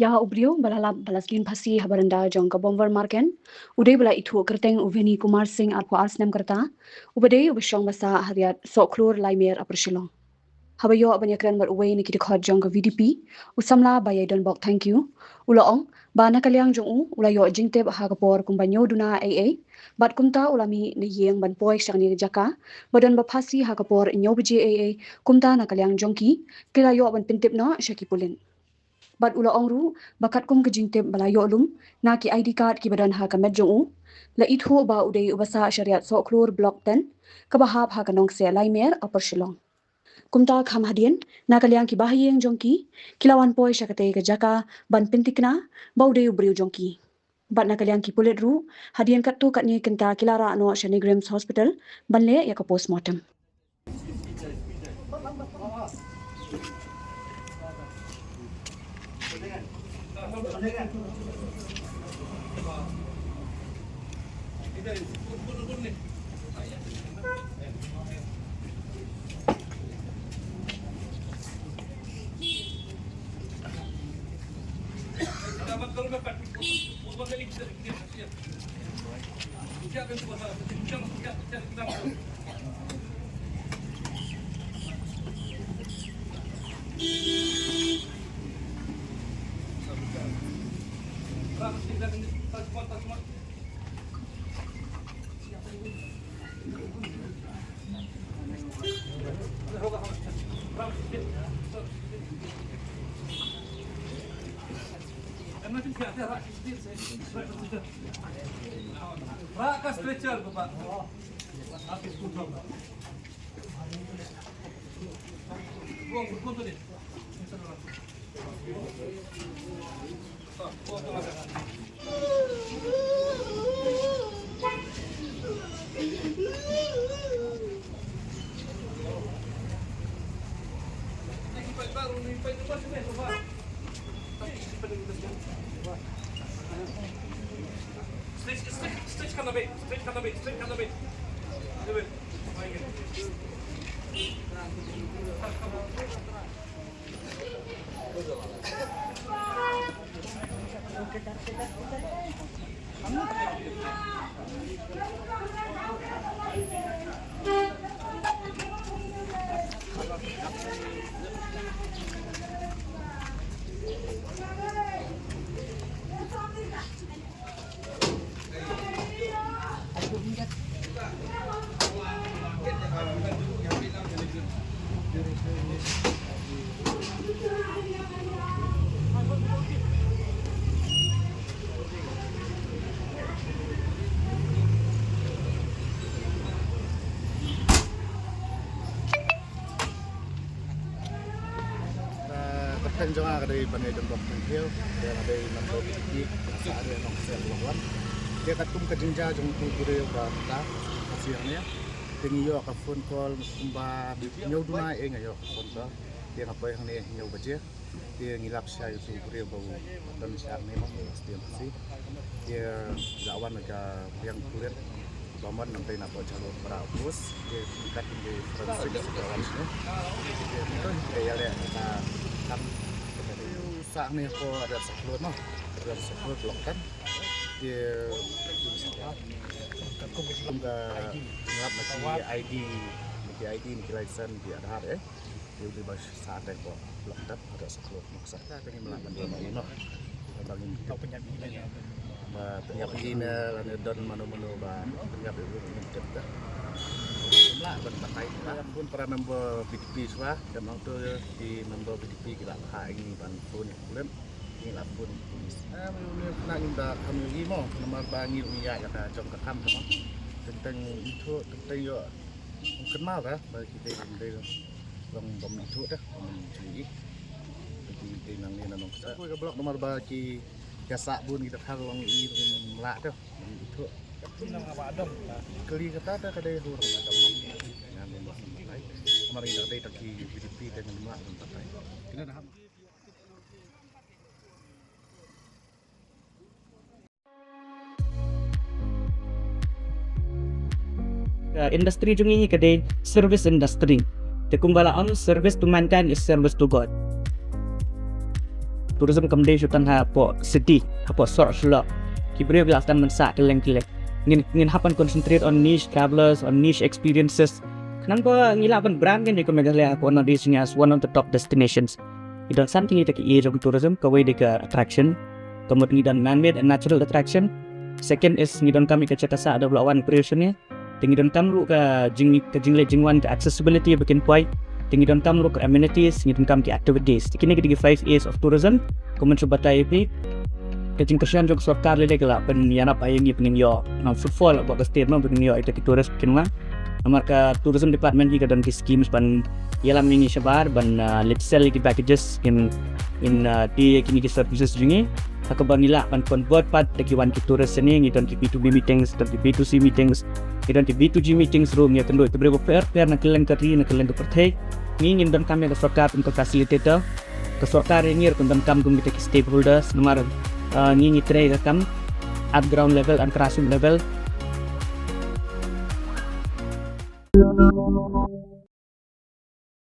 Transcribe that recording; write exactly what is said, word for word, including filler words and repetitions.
Ïa u briew ba la lap ba la slin phasi ha baranda jong ka Bomber Marken, u dei ba la ithuh kyrteng u Vinny Kumar Singh, arphew ar snem ka rta, uba dei uba shong ba sah ha riat Sohkhlur Laimer, Upper Shillong. Haba ïoh ban ïakren bad uwei na ki dkhot jong ka V D P, u samla Baïaidonbok Thangkhiew, u la ong ba na ka liang jong u, u la ïoh jingtip ha ka por kumba hynñiew duna ei ei, bad kumta u la mih na ïing ban poi sha kane ka jaka ba don ba phasi ha ka por hynñiew baje ei ei, kumta na ka liang jong ki, ki la ïoh ban pyntip noh sha ki pulit. Bad u la ong ruh ba katkum ka jingtip ba la ïoh lum na ki I D card kiba don ha ka met jong u, la ithuh ba u dei uba sah sha riat Sohkhlur Block ten, kaba hap ha ka nongkseh Laimer, Upper Shillong. Kumta kham hadien, na ka liang ki bahaïing jong ki, ki la wan poi sha katei ka jaka ban pynthikna ba u dei u briew jong ki. Bad na ka liang ki pulit ruh, hadien katto katne kynta ki la rah noh sha NEIGRIHMS Hospital ban leh ïa ka postmortem. Rah ka stretcher, Bapak. Stretch, stretch, stretch kanabe, stretch kanabe, stretch kanabe. Ka kyrteng jong nga ka dei Baïaidonbok Thangkhiew, te nga dei member VDP, nga sah ha Nongkseh Block one. Te katkum ka jingjia jong utu u briew ba mynta, ka sien ne. Te ngi ïoh ka phone call kumba hynñiew duna ei nga ïoh ka phone call. Te nga poi hangne hynñiew baje. Te ngi lap sha utu u briew ba u don sha ne ma u Steve Pasi. Te la wan ka biang pulit ba mon nang dei na poi jalo para pus. Te kat ngi forensic ba wan sini. Te ngi to ngi ïa le ka kam. Te u sah ne ko ada sepuluh no. Ada sepuluh Block ten. Te kum ka ngi lap na ki ID, na ki ID, na ki license, na ki Aadhaar eh. Te u dei ba sah te ko Block ten, ada sepuluh. Nuksa ta ka ngim lah ban don ïa u noh. Ba ngim tip. Ba pynïap ïa u ne don mano mano ba pynïap ïa u ngim tip ta. Ngim lah ban batai. Ba bun para member VDP shuwa, ka nongto ki member VDP ki la phah ïa ngi ban phone ïa u pulit. Ngi la phone ïa u pulit. Ah, u ne na ngim da kham ïa u mo, namar ba ngi ïa ka jong ka kam ta mo. Teng teng ithuh, teng teng ïoh. Kynmaw da ba ki dei, dei long bym ithuh da, bym ju ïohi. Ba ki dei nangne na Nongkseh. Kawei ka block namar ba ki ïa sah bun ki dkhar long i bym lah da, bym ithuh. Kali kata da ka dei hur na ka mon. Ngan bym lah. Namar ïa ka dei ta ki VDP da ngam lah bym patai. Kine da ham. Ka industry jong ngi ka dei service industry. Te kumba la ong, service to mankind is service to God. Tourism kam dei shu tang hapoh city, hapoh sor shuh. Ki briew ki la sdang ban sah kylleng kylleng. Ngin, ngin hap ban concentrate on niche travelers, on niche experiences. Khnang ba ngi lah ban brand ngi kum Meghalaya hapoh North East as one of the top destinations. Ngi don san tylli ki area jong tourism, kawei dei ka attraction. Ka mut ngi don man-made and natural attraction. Second is ngi donkam ïa ka jaka sah da ba la wan briew shane. Te ngi donkam ruh ka jing, ka jingleit jingwan, ka accessibility ba kin poi. Te ngi donkam ruh ka amenities, ngi donkam ki activities. Te kine ki dei ki five A's of tourism. Kumne shu batai ïa phi, ka jingkyrshan jong ka sorkar lei lei ka la pynïarap ïa ngi ba ngin ïoh, um, footfall hapoh ka state, no, ba ngin ïoh ïa kita ki tourist ba kin wan. Namar ka tourism department hi ka don ki schemes ban ïalam ïa ngi shabar ban, uh, leit sell ïa ki packages, in, in, uh, die ïa kine ki services jong ngi. Ha kaba ngi lah ban convert pat da ki wan ki tourist shane. Ngi don ki B two B meetings, don ki B two C meetings, ngi don ki B two G meetings ruh, ngi ïakynduh ïa ki briew bapher bapher na kylleng ka ri, na kylleng ka pyrthei. Ngi, ngin donkam ïa ka sorkar kum ka facilitator. Ka sorkar ïa ngi ruh kan donkam kum kita ki stakeholders, namar, uh, ngi, ngi trei ka kam at ground level and grassroots level.